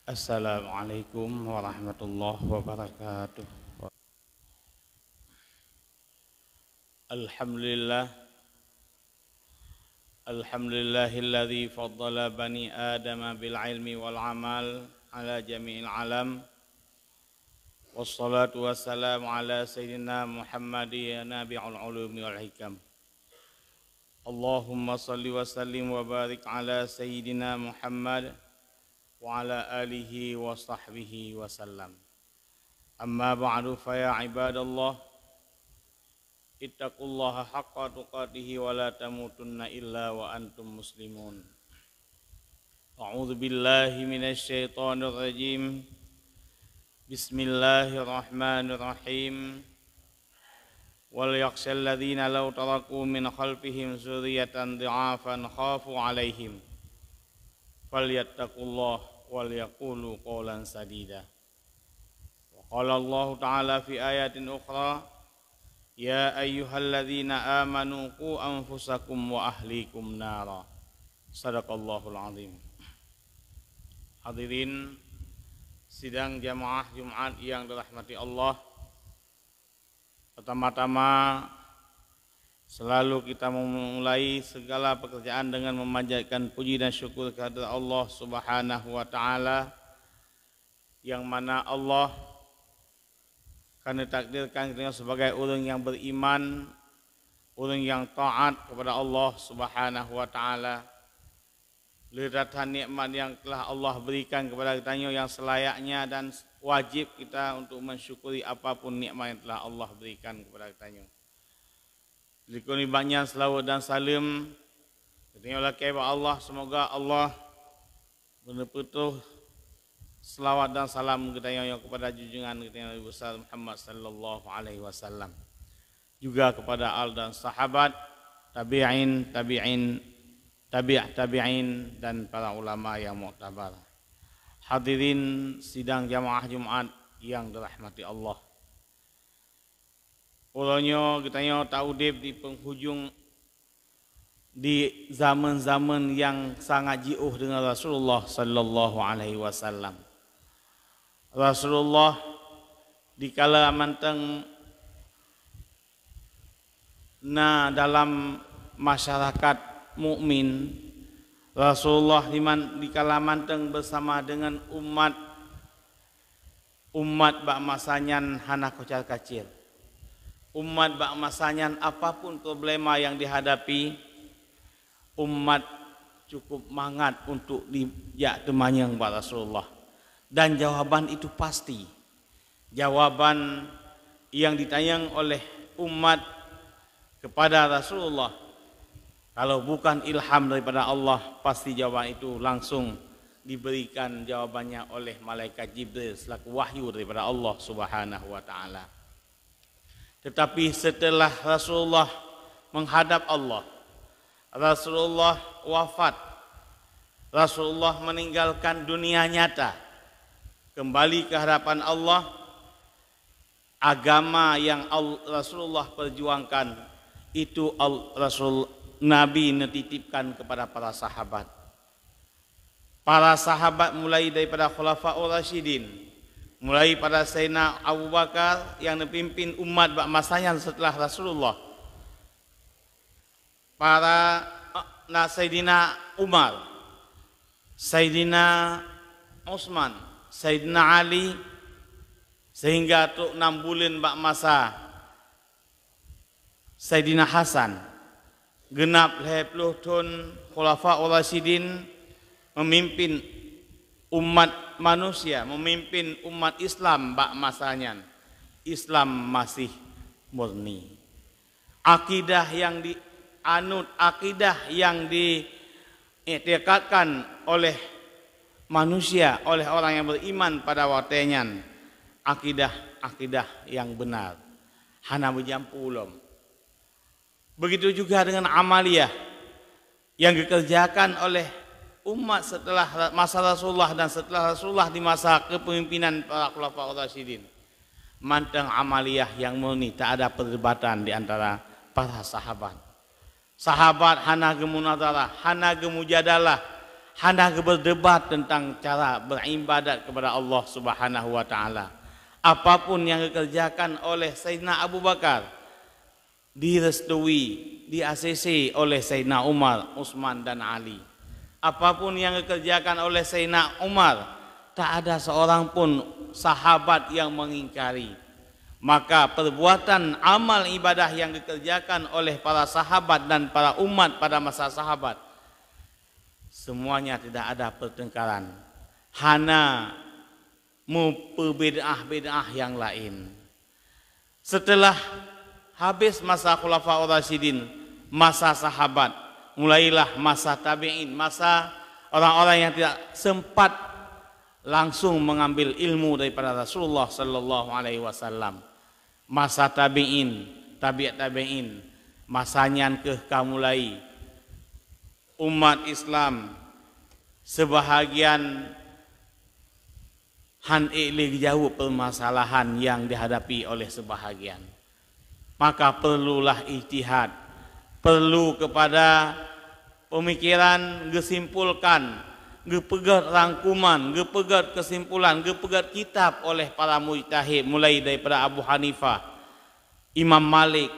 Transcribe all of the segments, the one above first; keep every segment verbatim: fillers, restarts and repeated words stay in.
Assalamualaikum warahmatullahi wabarakatuh. Alhamdulillah. Alhamdulillahilladzi faddala bani Adama bil ilmi wal amal ala jami'il alam. Wassalatu wassalamu ala sayyidina Muhammadin nabi'ul ulumi wal hikam. Allahumma salli wa sallim wa barik ala sayyidina Muhammad wa ala alihi wa sahbihi wa sallam. Amma ba'du, fa ya ibadallah, ittaqullaha haqqa tuqatihi wa la tamutunna illa wa antum muslimun. A'udzu billahi minasy syaithanir rajim. Bismillahirrahmanirrahim. Wal yakhshal ladzina law taraku min khalfihim dzurriyyatan dhi'afan khafu 'alaihim falyattaqullah wal yaqulu qawlan sadida. Wa qala Allahu ta'ala fi ayatin ukhra, "Ya ayyuhalladzina amanu qu anfusakum wa ahlikum nara." Sadaqallahul azim. Hadirin sidang jamaah Jumat yang dirahmati Allah, pertama-tama, selalu kita memulai segala pekerjaan dengan memanjatkan puji dan syukur kehadirat Allah Subhanahu wa Ta'ala, yang mana Allah ka neutakdirkan kita sebagai ureuëng yang beriman, ureuëng yang taat kepada Allah Subhanahu wa Ta'ala. Le that-that nikmat yang telah Allah berikan kepada kita nyoe yang selayaknya dan wajib kita untuk mensyukuri apapun nikmat yang telah Allah berikan kepada kita nyoe. Likot nibak nyan, seulaweuet dan saleuem geutanyoe lakée bak Allah. Seumoga Allah meuneupeutoh seulaweuet dan salam geutanyoe nyoe keupada junjungan geutanyoe Nabi Besar Muhammad sallallahu alaihi wasallam, juga keupada al dan sahabat, tabi'in, tabi'in, tabi' tabi'in, dan para ulama yang muktabar. Hadirin sidang jamaah Jumat yang dirahmati Allah. Uroe nyoe geutanyoe taudeb di penghujung, di zaman-zaman yang sangat jiôh dengan Rasulullah sallallahu alaihi wasallam. Rasulullah dikala mantong na dalam masyarakat mukmin, Rasulullah diman-, dikala mantong bersama dengan umat, umat bak masa nyan hana kocar-kacir. Umat bak masa nyan, apapun problema yang dihadapi, umat cukup mangat untuk dijak teumanyong bak Rasulullah. Dan jawaban itu pasti. Jawaban yang ditanyong oleh umat kepada Rasulullah, kalau bukan ilham daripada Allah, pasti jawaban itu langsung diberikan jawabannya oleh malaikat Jibril selaku wahyu daripada Allah Subhanahu wa Ta'ala. Tetapi setelah Rasulullah menghadap Allah, Rasulullah wafat, Rasulullah meninggalkan dunia nyata, kembali ke hadapan Allah, agama yang Al-, Rasulullah perjuangkan itu Al-, Rasul, Nabi neutitipkan kepada para sahabat. Para sahabat mulai daripada Khulafaur Rasyidin, mulai pada Sayyidina Abu Bakar yang neupimpin umat bak masa nyan setelah Rasulullah, para, na Sayyidina Umar, Sayyidina Utsman, Sayyidina Ali, sehingga trok nam buleuen bak masa Saidina Hasan, geunab lhée ploh thon Khulafa Ur-Rasyidin memimpin umat manusia, memimpin umat Islam bak masa nyan. Islam masih murni. Akidah yang dianut, akidah yang di iktikadkan oleh manusia, oleh orang yang beriman pada watée nyan, akidah-akidah yang benar, hana beujampu lom. Begitu juga dengan amaliyah yang dikerjakan oleh umat setelah masa Rasulullah dan setelah Rasulullah di masa kepemimpinan para khulafa rasyidin. Mantong amaliyah yang murni, tak ada perdebatan di antara para sahabat. Sahabat hana geumunazarah, hana geumujadalah, hana geuberdebat teuntang cara beribadat kepada Allah Subhanahu wa Taala. Apapun nyang geukeureujakan oleh Saidina Abu Bakar, direstui, di-A C C oleh Saidina Umar, Utsman, dan Ali. Apapun nyang geukeureujakan oleh Saidina Umar, tak ada seorang pun sahabat yang mengingkari. Maka perbuatan amal ibadah yang dikeureujakan oleh para sahabat dan para umat pada masa sahabat, semuanya tidak ada pertengkaran. Hana meupeubid'ah-bid'ah nyang laén. Seuteulah habéh masa Khulafaur Rasyidin, masa sahabat, mulailah masa tabi'in, masa orang-orang yang tidak sempat langsung mengambil ilmu daripada Rasulullah sallallahu alaihi wasallam. Masa tabi'in, tabi' tabi'in, masa nyan keuh ka mulai umat Islam seubahagian han ék lé geujaweueb peumasalahan nyang dihadapi oleh seubahagian. Maka perlulah ijtihad, perlu kepada pemikiran geusimpulkan, geupeugét rangkuman, geupeugét keusimpulan, geupeugét kitab oleh para mujtahid, mulai daripada Abu Hanifah, Imam Malik,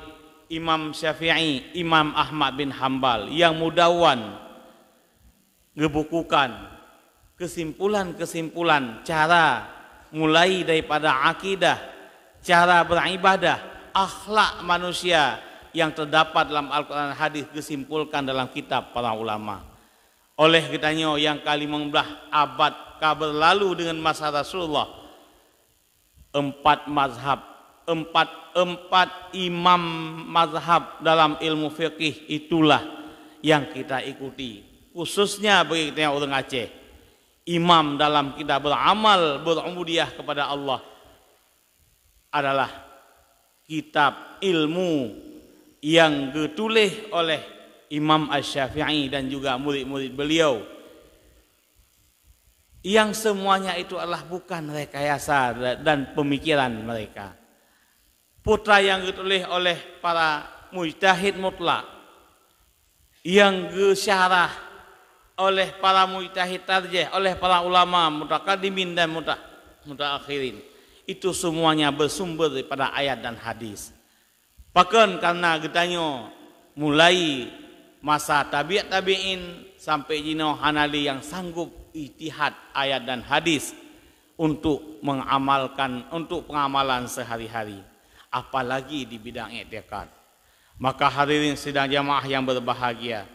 Imam Syafi'i, Imam Ahmad bin Hambal, nyang mudawwan geubukukan keusimpulan-keusimpulan cara, mulai daripada akidah, cara beribadah, akhlak manusia nyang teudapat lam Al-Quran, hadis geusimpulkan dalam kitab para ulama. Oleh geutanyoe nyang ka limong blaih abad ka beurlalu deungon masa Rasulullah, empat mazhab, empat, empat imam mazhab dalam ilmu fikih, itulah nyang kita ikuti, khususnya bagi kita ureuëng Aceh. Imam dalam kita beramal, berubudiyah kepada Allah adalah kitab ilmu yang geutuléh oleh Imam Asy-Syafi'i dan juga murid-murid beliau, yang semuanya itu adalah bukan rekayasa dan pemikiran mereka. Peue nyang geutuléh oleh para mujtahid mutlak, yang geusyarah oleh para mujtahid tarjih, oleh para ulama mutakadimin dan muta-, mutaakhirin, itu semuanya bersumber daripada ayat dan hadis. Pakon? Karena geutanyoe mulai masa tabi' tabi'in sampai jinoe hana lé nyang sanggup ijtihad ayat dan hadis untuk mengamalkan, untuk pengamalan sehari-hari, apalagi di bidang iktikad. Maka hadirin sidang jamaah yang berbahagia,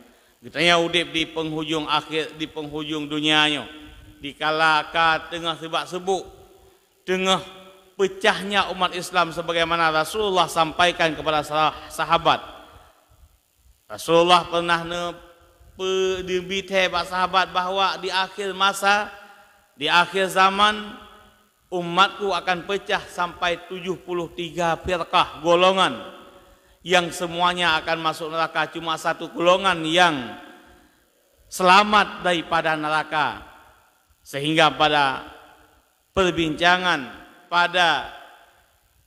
geutanyoe udeb di penghujung akhir, di penghujung dunia nyoe, dikala ka teungoh sibak-sibuk, teungoh peucahnya umat Islam sebagaimana Rasulullah sampaikan kepada sa-, sahabat. Rasulullah pernah neupeu-, neubri thèe bak sahabat bahwa di akhir masa, di akhir zaman, umatku akan peucah sampai tujuh puluh tiga firqah, golongan, yang semuanya akan masuk neraka, cuma satu golongan yang selamat daripada neraka. Sehingga pada perbincangan, pada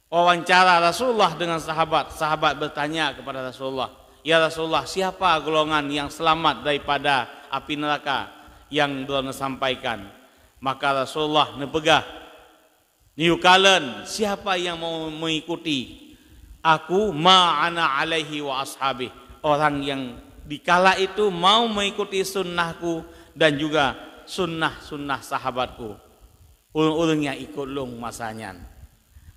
wawancara Rasulullah dengan sahabat, sahabat bertanya kepada Rasulullah, "Ya Rasulullah, siapa golongan yang selamat daripada api neraka yang Droeneuh sampaikan?" Maka Rasulullah neupeugah, "Niyukalon, siapa yang mau mengikuti aku, ma ana alaihi wa ashabi, orang yang dikala itu mau mengikuti sunnahku dan juga sunnah-sunnah sahabatku, ureuëng-ureuëng nyang ikot lôn masa nyan."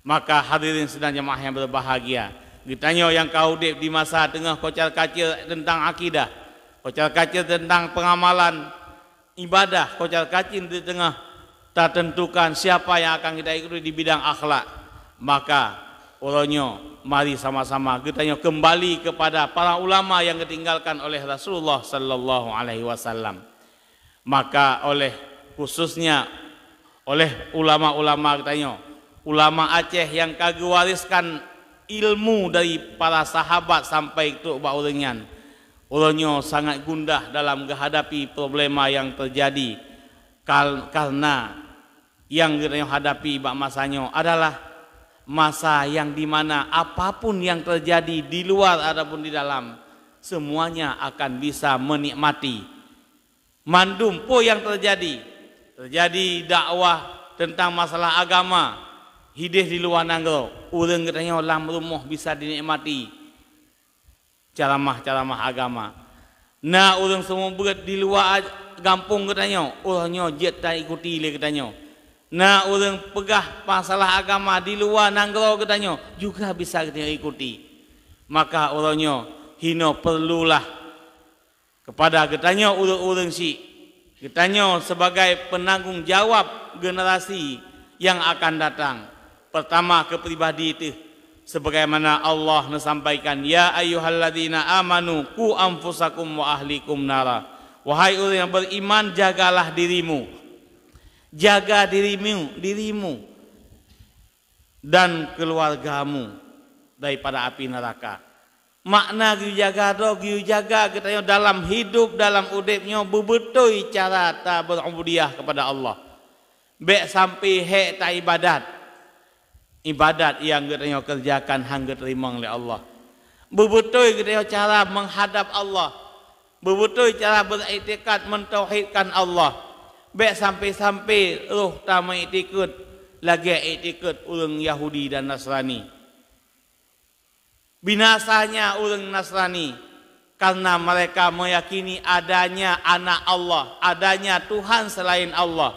Maka hadirin sidang jamaah yang berbahagia, geutanyoe nyang ka udeb di masa teungoh kocar-kacir teuntang akidah, kocar-kacir teuntang pengamalan ibadah, kocar-kacir di teungoh tatentukan siapa yang akan kita ikuti di bidang akhlak, maka uroe nyoe mari sama-sama geutanyoe kembali kepada para ulama yang geutinggalkan oleh Rasulullah sallallahu alaihi wasallam. Maka oleh khususnya oleh ulama-ulama geutanyoe, ulama Aceh nyang ka geuwariskan ilmu dari para sahabat sampai trok bak ureuëng nyan, uroe nyoe sangat gundah dalam geuhadapi problema nyang teujadi. Kal-, karena nyang geutanyoe hadapi bak masa nyoe adalah masa yang di mana apapun yang terjadi di luar ataupun di dalam, semuanya akan bisa menikmati Mandum peue nyang teujadi, teujadi dakwah teuntang masalah agama hideh di luwa nanggroe, ureuëng geutanyoe lam rumoh bisa dinikmati ceramah-ceramah agama. Na ureuëng seumeubeuet di luwa a-, gampông geutanyoe, uroe nyoe jeuet taikuti lé geutanyoe. Na ureuëng peugah masalah agama di luwa nanggroe geutanyoe, juga bisa geutanyoe ikuti. Maka uroe nyoe hinoe perlulah kepada geutanyoe ureuëng-ureuëng syiek, geutanyoe sebagai penanggung jawab generasi nyang akan datang. Pertama keu pribadi teuh, sebagaimana Allah neusampaikan, "Ya ayyuhalladzina amanu qu anfusakum wa ahlikum nara." Wahai ureuëng nyang beriman, jagalah dirimu. Jaga dirimu, dirimu dan keluargamu daripada api neraka. Makna geujaga droe, geujaga geutanyoe dalam hidup, dalam udeb nyoe, beubeutôi cara ta berubudiah kepada Allah. Bék sampai hék ta ibadat. Ibadat nyang geutanyoe keureujakan han geuteurimong lé Allah. Beubeutôi geutanyoe cara meuhadab Allah. Beubeutôi cara beuriktikad meutauhidkan Allah. Bék sampai-sampai roh ta meuiktikeuet lagée iktikeuet ureuëng Yahudi dan Nasrani. Binasanya ureuëng Nasrani karena mereka meyakini adanya anak Allah, adanya Tuhan selain Allah.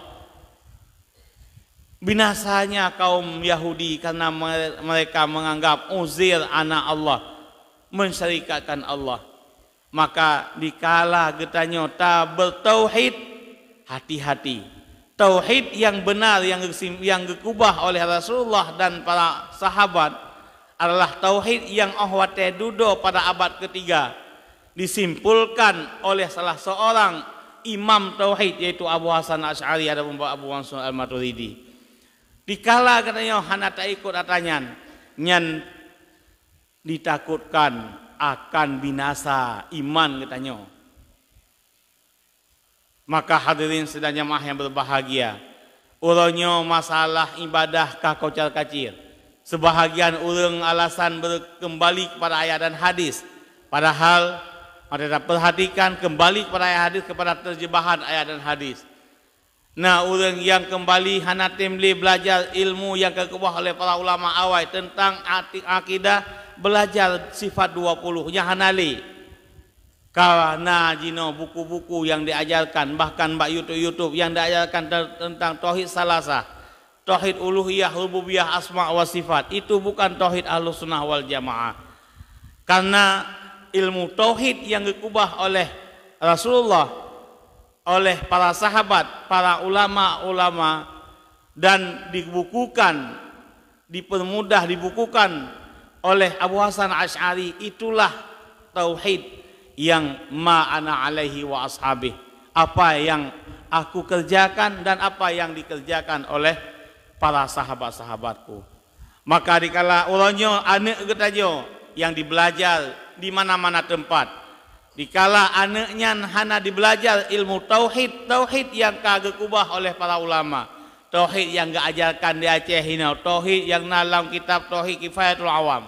Binasanya kaum Yahudi karena mere-, mereka menganggap Uzair anak Allah, mensyarikatkan Allah. Maka dikala geutanyoe ta beutauhid, hati-hati. Tauhid nyang beunar nyang geusim-, nyang geukubah oleh Rasulullah dan para sahabat adalah tauhid nyang óh watée dudoe pada abad ketiga disimpulkan oleh salah seorang imam tauhid, yaitu Abu Hasan Asy'ari ataupun Abu Mansur Al-Maturidi. Dikala geutanyoe hana taikot ata nyan, nyan ditakutkan akan binasa iman geutanyoe. Maka hadirin sidang jamaah yang berbahagia, uroe nyoe masalah ibadah ka kocar-kacir. Sebahagian ureuëng alasan berkembali kepada ayat dan hadis. Padahal, mari kita perhatikan kembali kepada ayat hadis, kepada terjemahan ayat dan hadis. Na ureuëng nyang keumbali hana tem lé beulajar ilmu nyang ka geukeubah oleh para ulama awai teuntang ati-, akidah, beulajar sifat dua puluh nyan hana lé. Ka na jinoe buku-buku nyang diajarkan, bahkan bak YouTube-YouTube nyang diajarkan te-, teuntang tauhid salasah, tauhid uluhiyah, rububiyah, asma wa sifat. Itu bukan tauhid Ahlussunnah wal Jamaah. Karena ilmu tauhid nyang geukeubah oleh Rasulullah, oleh para sahabat, para ulama-ulama, dan dibukukan, dipermudah dibukukan oleh Abu Hasan Asy'ari, itulah tauhid yang ma ana alaihi wa ashabi, apa yang aku kerjakan dan apa yang dikerjakan oleh para sahabat-sahabatku. Maka dikala uroe nyoe aneuëk geutanyoe nyang dibeulajar di mana-mana teumpat, dikala aneuëk nyan hana dibeulajar ilmu tauhid, tauhid nyang ka geukeubah oleh para ulama, tauhid nyang geuajarkan di Aceh hinoe, tauhid nyang na lam kitab Tauhid Kifayatul Awam,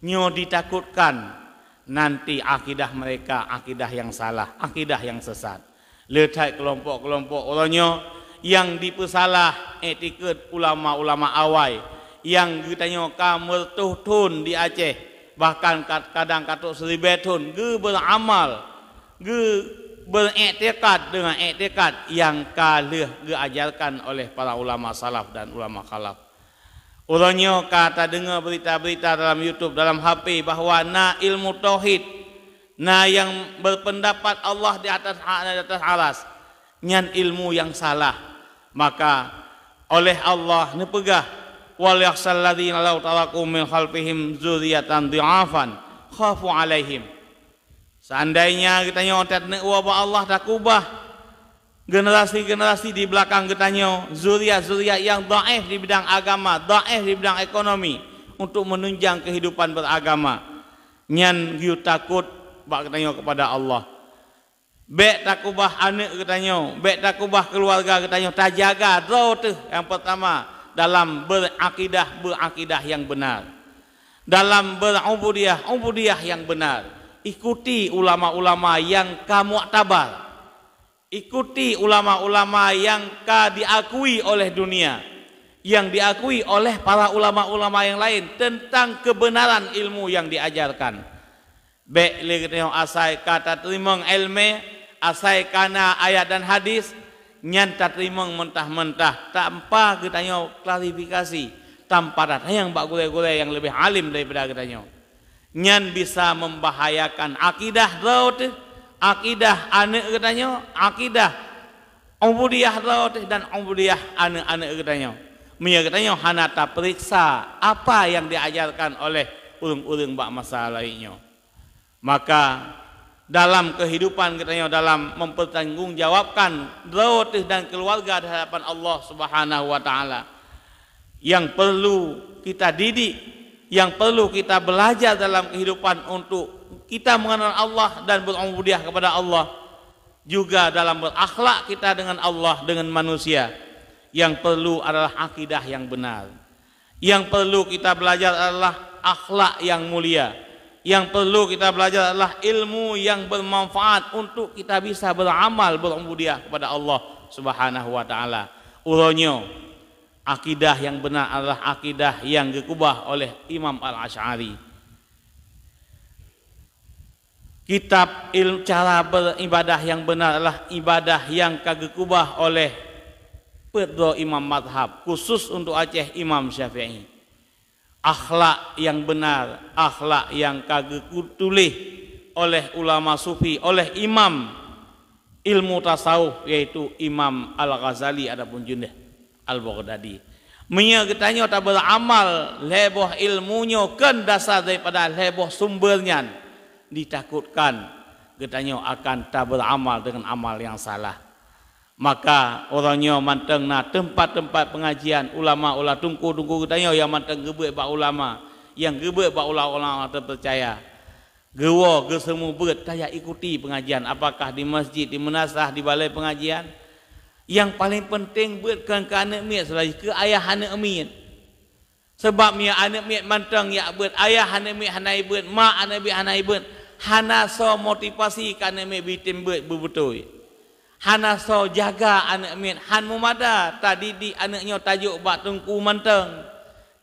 nyoe ditakutkan nanti akidah mereka akidah nyang salah, akidah nyang sesat. Le that keulompok-keulompok uroe nyoe nyang dipeusalah iktikeuet ulama-ulama awai nyang geutanyoe ka meureutoh thon di Aceh, bahkan kad-, kadang ka trok siribée thon, geubeuramal, geubeuriktikad deungon iktikad nyang ka lheueh geuajarkan oleh para ulama salaf dan ulama khalaf. Uroe nyoe ka tadeungoe beurita-beurita dalam YouTube, dalam H P bahwa na ilmu tauhid, na nyang berpendapat Allah di atas, di atas aras. Nyan ilmu nyang salah. Maka oleh Allah neupeugah, "Wal yakhshal ladzina law taraku min khalfihim dzurriyyatan dhi'afan khafu 'alaihim." Seandainya geutanyoe taneuk woe bak Allah takubah generasi-generasi di belakang geutanyoe, zuriat-zuriat nyang dhaif di bidang agama, dhaif di bidang ekonomi, untuk menunjang kehidupan beragama, nyan geuyue takot bak geutanyoe kepada Allah. Bék takubah aneuëk geutanyoe, bék takubah keuluwarga geutanyoe, tajaga droe teuh nyang peurtama dalam berakidah, berakidah nyang beunar. Dalam berubudiyah, ubudiyah nyang beunar. Ikuti ulama-ulama nyang ka muktabar. Ikuti ulama-ulama yang ka diakui oleh dunia, yang diakui oleh para ulama-ulama yang lain tentang kebenaran ilmu yang diajarkan. Bék lé geutanyoe asai ka tateurimong ilmu, asai ka na ayat dan hadis, nyan tateurimong mentah-mentah tanpa geutanyoe klarifikasi, tanpa tatanyong bak gurée-gurée nyang leubeh alim daripada geutanyoe. Nyan bisa membahayakan akidah droe teuh, akidah aneuëk geutanyoe, akidah ubudiyah droe teuh dan ubudiyah aneuëk-aneuëk geutanyoe. Meunyoe geutanyoe hana tapeuriksa apa nyang diajarkan oleh ureuëng-ureuëng bak masa laén nyoe, maka dalam kehidupan geutanyoe dalam mempertanggungjawabkan droe teuh dan keluarga di hadapan Allah Subhanahu wa Taala, yang perlu kita didik, yang perlu kita belajar dalam kehidupan untuk kita mengenal Allah dan berubudiyah kepada Allah, juga dalam berakhlak kita dengan Allah, dengan manusia. Yang perlu adalah akidah yang benar. Yang perlu kita belajar adalah akhlak yang mulia. Yang perlu kita belajar adalah ilmu yang bermanfaat untuk kita bisa beramal berubudiyah kepada Allah Subhanahu wa Taala. Uroe nyoe, akidah yang benar adalah akidah yang geukubah oleh Imam Al-Asy'ari. Kitab il-, cara beribadah yang benar adalah ibadah yang ka geukubah oleh peuet droe imam mazhab, khusus untuk Aceh, Imam Syafi'i. Akhlak yang benar, akhlak yang ka geutuléh oleh ulama sufi, oleh imam ilmu tasawuf, yaitu Imam Al-Ghazali ataupun Junaid Al-Baghdadi. Meunyoe geutanyoe taberamal lhée boh ilmu nyoe kon dasar daripada lhée boh sumber nyan, ditakutkan geutanyoe akan taberamal dengan amal yang salah. Maka uroe nyoe mantong na teumpat-teumpat pengajian ulama, ulama teungku-teungku geutanyoe nyang mantong geubeuet bak ulama, nyang geubeuet bak ulama-ulama teupercaya. Geuwoe, geuseumeubeuet, tajak ikuti pengajian, apakah di masjid, di meunasah, di balai pengajian. Nyang paleng peunteng beuet kon keu aneuëk miet, seulalu keu ayah aneuëk miet. Sabab meunyoe aneuëk miet mantong jak beuet, ayah aneuëk miet hana jibeuet, mak aneuëk miet hana jibeuet, hana soe motivasi keu aneuëk miet beutem beuet beubeutôi. Hana soe jaga aneuëk miet, han meumada tadidik aneuëk nyoe tajok bak teungku mantong,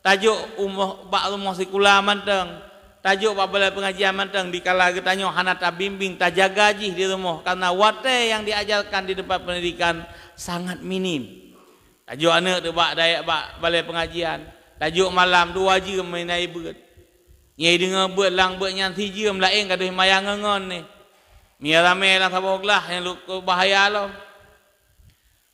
tajok umoh, bak rumoh sikula mantong, tajok bak balai pengajian mantong, dikala geutanyoe hana tabimbing, tajaga jih di rumoh, karena watée nyang diajarkan di teumpat pendidikan sangat minim. Tajok aneuëk teuh bak dayah, bak balai pengajian, tajok malam dua jeuem meunan jibeuet. Nyang jideungoe beuet lam beuet nyan sijeuem, laén gadôh maya ngon-ngon neh. Meunyoe ramé lam saboh glah, nyan lukô bahaya lom.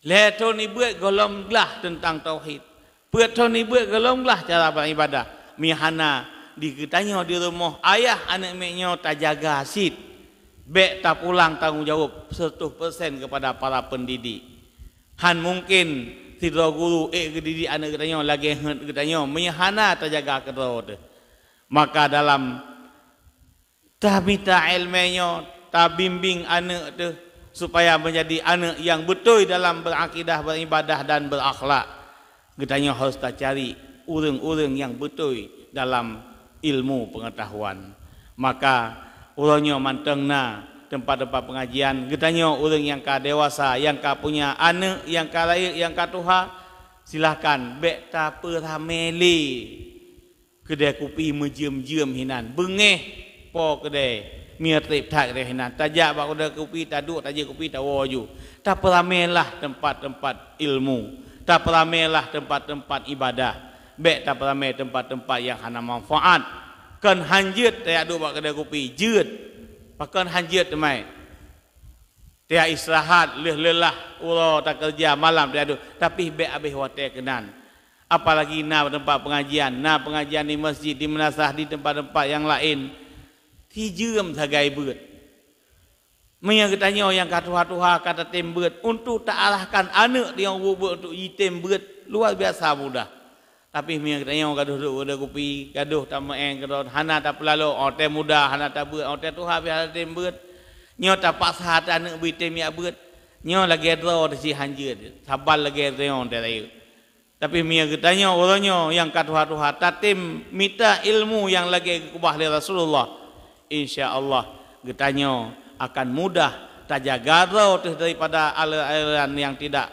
Lhée thon jibeuet gohlom glah teuntang tauhid. Peuet thon jibeuet gohlom glah cara beribadah. Meunyoe hana di geutanyoe di rumoh ayah aneuëk miet nyoe tajaga cit, bék tapulang tanggong jaweueb seratus persen keupada para pendidik. Han mungken sidroe guru ék geudidik aneuëk geutanyoe lagée heuet geutanyoe meunyoe hana tajaga keudroe teuh. Maka dalam tamita iéleumé nyoe, tabimbing aneuëk teuh supaya meunjadi aneuëk nyang beutôi dalam berakidah, beribadah dan berakhlak. Geutanyoe harôh tacari ureuëng-ureuëng nyang beutôi dalam ilmu peungeutahuan. Maka uroe nyoe mantong na teumpat-teumpat pengajian, geutanyoe ureuëng nyang ka dewasa, nyang ka punya aneuëk, nyang ka rayeuk, nyang ka tuha, silahkan bék tapeuramé lé keudée kupi meujeuem-jeuem hinan, beungéh po keudée, mie treb that keudée hinan. Tajak bak keudée kupi, taduek, tajép kupi, tawoe ju. Tapeuramé lah teumpat-teumpat ilmu, tapeuramé lah teumpat-teumpat ibadah. Bék tapeuramé teumpat-teumpat nyang hana manfaat. Kon han jeuet tajak duek bak keudée kupi, jeuet. Pakon han jeuet teumai. Tiak istirahat, lheueh leulah uroe takeureuja, malam tajak duek, tapi bék abéh watée keunan. Apalagi na teumpat pengajian, na pengajian di masjid, di meunasah, di teumpat-teumpat nyang laén, sijeuem sagai beuet. Meunyoe geutanyoe nyang ka tuha-tuha ka tatem beuet, untuk taarahkan aneuëk nyang beuet-beuet untuk jitem beuet, luar biasa mudah. Tapi meunyoe geutanyoe gadôh duek keudée kupi, gadôh tameu'en keudroe, hana tapeulalo, watée muda hana tabeuet, watée tuha pih hana tatem beuet, nyoe tapaksa até aneuëk beutem jak beuet, nyoe lagée droe teuh cit han jeuet, saban lagée droe teuh rayeuk. Tapi meunyoe geutanyoe uroe nyoe nyang ka tuha-tuha tatem mita ilmu nyang lagée geukeubah lé Rasulullah, insya Allah geutanyoe akan mudah tajaga droe teuh daripada aliran-aliran nyang tidak,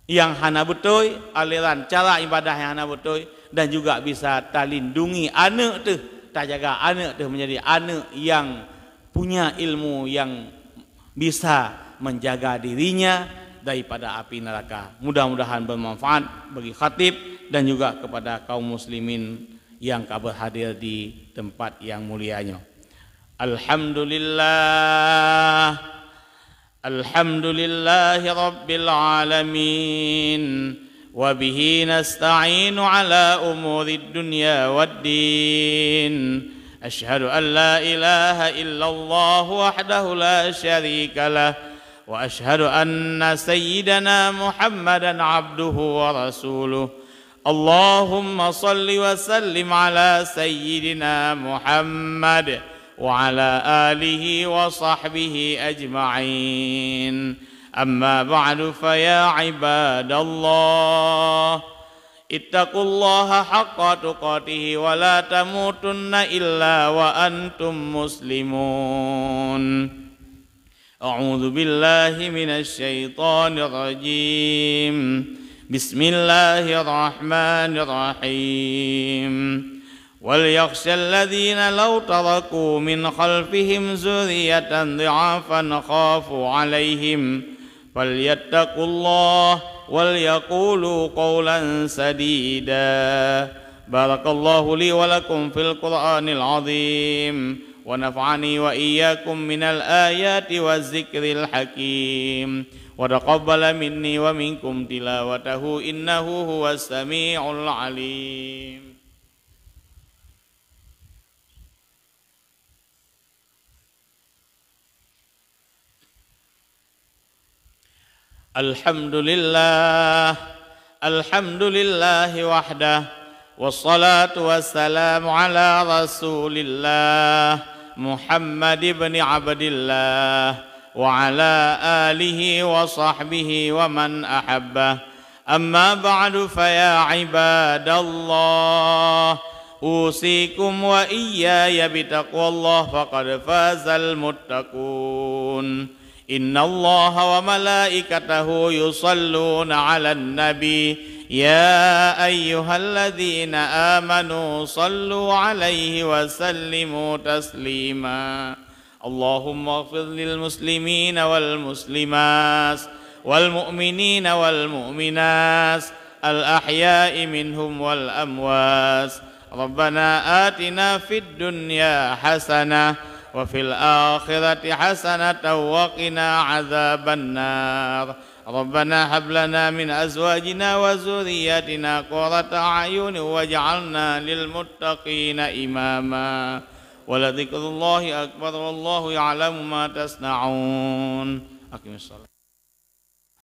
nyang hana beutôi, aliran cara ibadah nyang hana beutôi, dan juga bisa talindungi aneuk teuh, tajaga aneuk teuh menjadi aneuk nyang punya ilmu yang bisa menjaga dirinya daripada api neraka. Mudah-mudahan bermanfaat bagi khatib dan juga kepada kaum muslimin yang ka berhadir di tempat yang mulia nyoe. Alhamdulillah. Alhamdulillahi rabbil alamin. Wa bihi nasta'inu ala umurid dunya wad din. Asyhadu an la ilaha illallah wahdahu la syarika lah. Wa asyhadu anna sayyidana Muhammadan abduhu wa rasuluh. Allahumma salli wa sallim ala sayyidina Muhammad wa ala alihi wa sahbihi ajma'in. Amma ba'du, fa ya ibadallah, ittaqullaha haqqa tuqatih wa la tamutunna illa wa antum muslimun. أعوذ بالله من الشيطان الرجيم. بسم الله الرحمن الرحيم. وليخش الذين لو تركوا من خلفهم ذرية ضعافا خافوا عليهم فليتقوا الله وليقولوا قولا سديدا. بارك الله لي ولكم في القرآن العظيم، ونفعني وإياكم من الآيات والذكر الحكيم، وتقبل مني ومنكم تلاوته إنه هو السميع العليم. الحمد لله، الحمد لله وحده، والصلاة والسلام على رسول الله محمد بن عبد الله وعلى آله وصحبه ومن أحبه. أما بعد، فيا عباد الله، أوصيكم وإياي بتقوى الله، فقد فاز المتقون. إن الله وملائكته يصلون على النبي، يا أيها الذين آمنوا صلوا عليه وسلموا تسليما. اللهم اغفر للمسلمين والمسلمات والمؤمنين والمؤمنات الأحياء منهم والأموات. ربنا آتنا في الدنيا حسنة وفي الآخرة حسنة وقنا عذاب النار. ربنا هب لنا من أزواجنا وذرياتنا قرة أعين واجعلنا للمتقين إماما. ولذكر الله أكبر والله يعلم ما تصنعون. أقم الصلاة.